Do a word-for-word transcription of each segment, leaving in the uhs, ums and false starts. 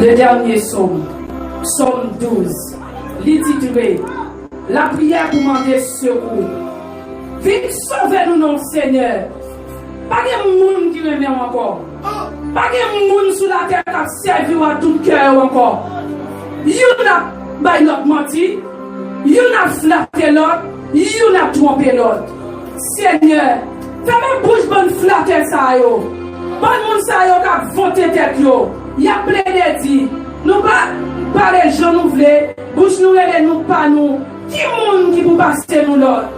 Le dènye sòm, sòm douz, li titre, lapriyè pou mande sekou. Vin sove nou non, Senyè. Pa gen moun ki renmen w ankò. Pa gen moun sou latè k ap sèvi w ak tout kè yo ankò. Youn ap bay lòt manti, youn ap flate lòt, youn ap twonpe lòt. Senyè, fèmen bouch bann flatè sa yo. Bann moun sa yo k ap vante tèt yo. Y ap plede di, nou pa pale jan nou vle, bouch nou rele nou pa nou. Ki moun ki pou pase nou lòd?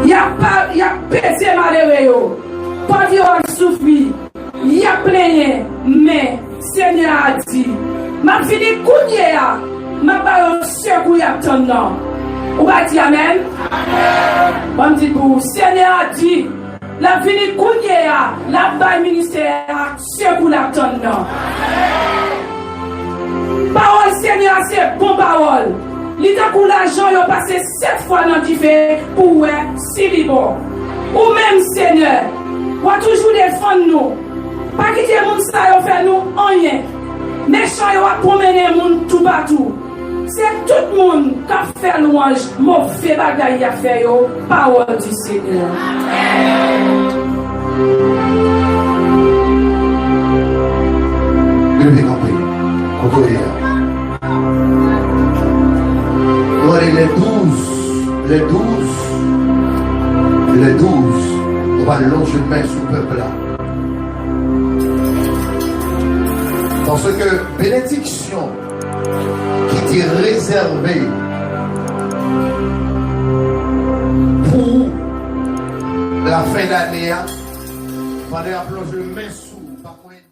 Y ap pa, y ap peze malere yo. Pòv yo ap soufri. Y ap plenyen, men Senyè a di, m ap vini kounye a, m ap ba yo sekou y ap tann nan. Ou pa di amèn? Ban m di pou ou, Senyè a di, l ap vini kounye a, l ap bay ministè a sekou l ap tann nan. Pawòl Senyè a se bon pawòl. Li tankou lajan yo pase sèt fwa nan dife pou w wè si li bon. Ou menm, Senyè, w a toujou defann nou. Pa kite moun sa yo fè nou anyen. Mechan yo ap pwomennen moun toupatou. Se tout moun k ap fè lwanj move bagay y ap fè yo, pawòl di Senyè. Leve kanpe. Kote w ye a? Nou ale le douz, le douz, le douz. Nou pral lonje men sou pèp la. Paske benediksyon ki te rezève pou lafen dane a, pandan y ap lonje men sou ou, pa konn